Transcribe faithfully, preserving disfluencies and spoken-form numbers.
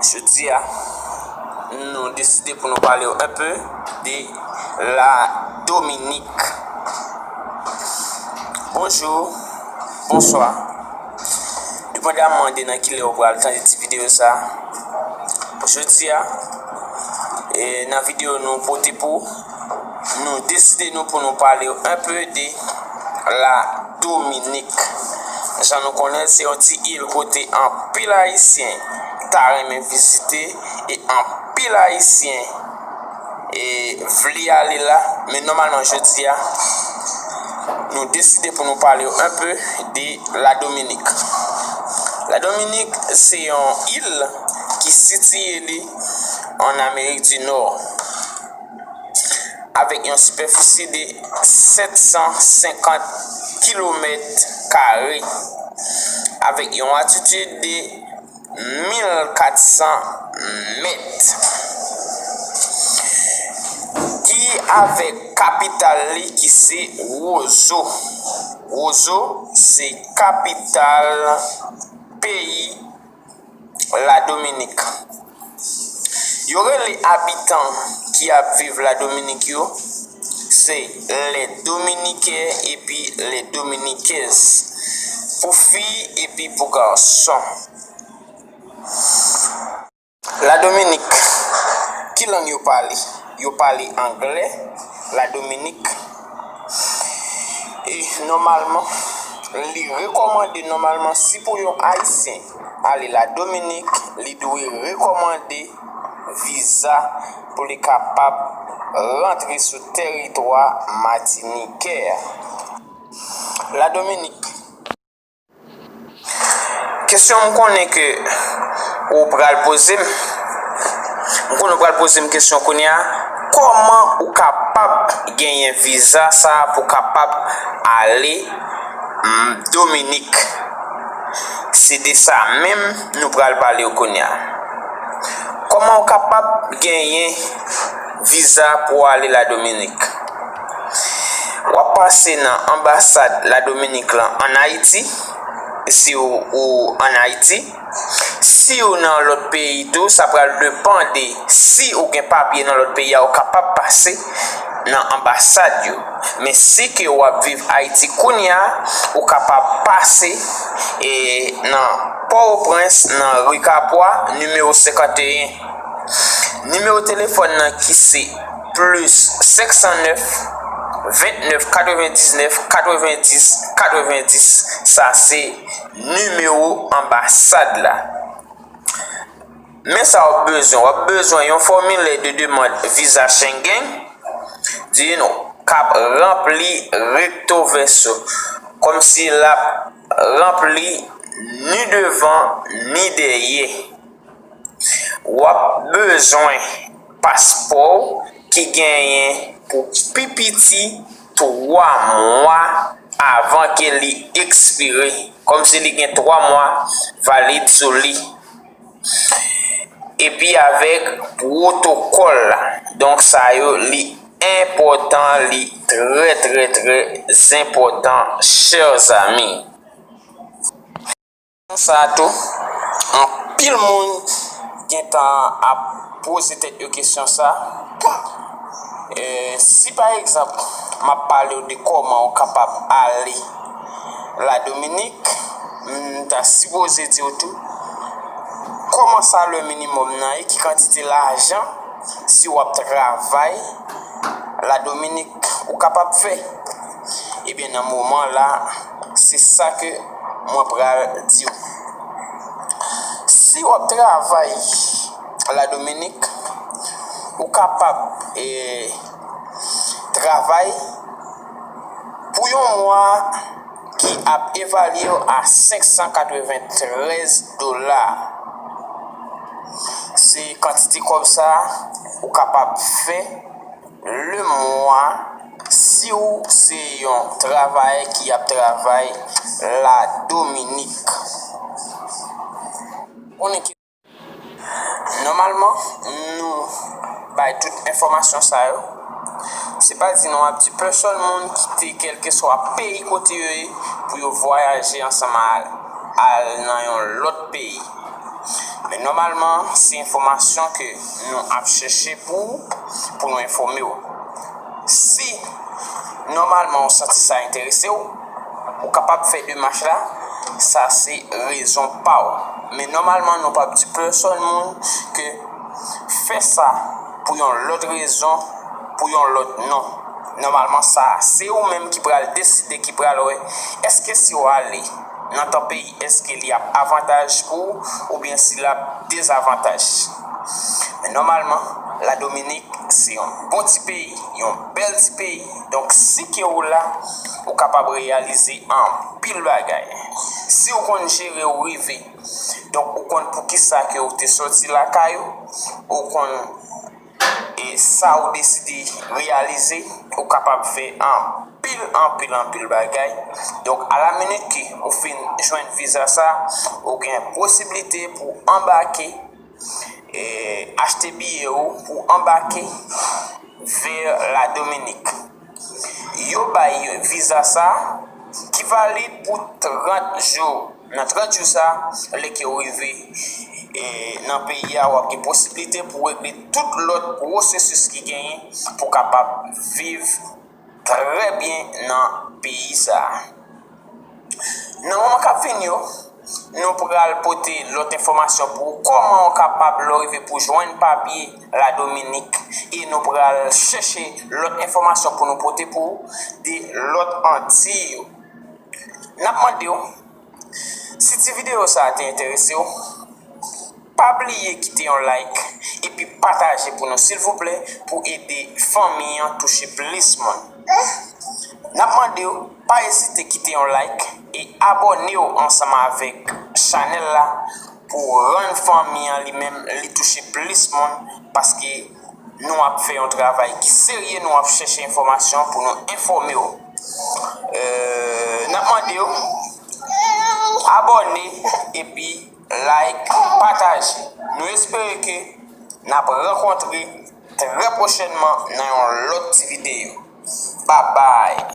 Jodi a, nou deside pou nou pale w un peu de la Dominique. Bonjou, bonswa. Depandaman de nan kilè ou pral tande ti videyo sa a. Jodi a, e, nan videyo nou pote pou nou deside nou pou nou pale w un peu de la Dominique. Jan nou konnen, se yon ti il kote anpil Ayisyen ta renmen vizite e anpil Ayisyen e vle ale la, men nòmalman jodi a, nou deside pou nou pale w un peu de la Dominique. La Dominique se yon il ki sitiye li an Amerik di Nò, avèk yon sipèfisi de sèt san senkant kilomèt kare, avèk yon altitid de mil kat san mèt, ki avèk kapital li ki se Wozo. Wozo se kapital peyi Ladominik. Yo rele abitan ki ap viv Ladominik yo se les Dominicains epi les Dominiquaises, pou fi epi pou gason. Ladominik, ki lang yo pale? Yo pale anglè, Ladominik. E nòmalman, li rekòmande nòmalman si pou yon Ayisyen ale Ladominik, li dwe rekòmande viza pou li kapab rantre sou tèritwa matinikè a. Ladominik. Kesyon m konnen ke ou pral poze m, m konnen ou pral poze m kesyon kounye a, kòman ou kapab genyen viza sa a pou w kapab ale, mm, Dominik? Se de sa menm nou pral pale w kounye a. Kòman w kapab genyen viza pou w ale Ladominik? W ap pase nan anbasad Ladominik lan ann Ayiti, si w, ou ann Ayiti. Si w nan lòt peyi tou, sa pral depann de si ou gen papye nan lòt peyi a, ou kapab pase nan anbasad yo. Men si ke w ap viv Ayiti kounye a, ou kapab pase, e, nan Pòtoprens, nan ri Kapwa, nimewo senkanteyen. Nimewo telefòn nan ki se plis senk san nèf, vennèf, katrevendiznèf, katrevendis, katrevendis. Sa se nimewo anbasad la. Men sa w ap bezwen, w ap bezwen yon fòmilè de demann viza Schengen, di nou, k ap ranpli recto verso, kòmsi l ap ranpli ni devan ni dèyè. W ap bezwen paspò w ki genyen pou pi piti twa mwa avan ke li ekspire, kòmsi li gen twa mwa valid sou li. Epi avèk pwotokòl la. Donk, sa yo, li enpòtan, li trè, trè, trè enpòtan, chè zanmi. Sa a tou, anpil moun gentan ap poze tèt yo kesyon sa. E, si pa egzanp, m ap pale w de kòman w kapab ale Ladominik, m ta sipoze di w tou, kòman sa le minimòm nan ye, ki kantite lajan, si w ap travay Ladominik, ou kapab fè. Ebyen, nan moman la, se sa ke mwen pral di w. Si w ap travay Ladominik, ou kapab, e, travay pou yon mwa ki ap evalye a senk san katreventrèz dola. Se kantite kòb sa a ou kapab fè le mwa si w se yon travayè ki ap travay Ladominik. Konnen ke nòmalman, nou bay tout enfòmasyon sa yo. Se pa di nou ap di pèsòn moun kite kèlkeswa peyi kote yo ye pou yo vwayaje ansanm al, al nan yon lòt peyi. Nòmalman, se enfòmasyon ke nou ap chèche pou, pou nou enfòme w. Si nòmalman ou santi sa enterese w, ou kapab fè demach la, sa se rezon pa w. Men nòmalman, nou p ap di pèsòn moun ke fè sa pou yon lòt rezon, pou yon lòt non. Nòmalman, sa se ou menm ki pral deside, ki pral wè èske si w ale nan tan peyi, èske li ap avantaj pou ou oubyen si l ap dezavantaj. Men nòmalman, Ladominik se yon bon ti peyi, yon bèl ti peyi. Donk, si ke ou la, ou kapab reyalize anpil bagay. Si ou konn jere ou rive, donk ou konn poukisa ke ou te sòti lakay ou, ou konn e sa ou deside reyalize, ou kapab fè anpil, anpil, anpil bagay. Donk, alaminit ke ou fin jwenn viza sa, ou gen posiblite pou anbake, e, achte biyè ou pou anbake vè Ladominik. Yo bay viza sa ki valid pou trant jou. Nan trant jou sa, lè ke ou rive, e, nan peyi a, w ap gen posiblite pou regle tout lòt pwosesis ki genyen pou w kapab viv trè byen nan peyi sa. Nan moman k ap vini yo, nou pral pote lòt enfòmasyon pou ou, kòman ou kapab lè w rive pou jwenn papye Ladominik, e nou pral chèche lòt enfòmasyon pou nou pote pou ou de lòt Antiy yo. N ap mande w, si ti videyo sa a te enterese w, pa bliye kite yon like epi pataje pou nou, silvouplè, pou ede fanmi an touche plis moun. N ap mande w, pa ezite kite yon like e abòne w ansanm avèk chanèl la pou rann fanmi an li menm li touche plis moun, paske nou ap fè yon travay ki serye, nou ap chèche enfòmasyon pou nou enfòme w. E, n ap mande w abòne epi like, pataje. Nou espere ke n ap rankontre trè pwochènman nan yon lòt ti videyo. Babay!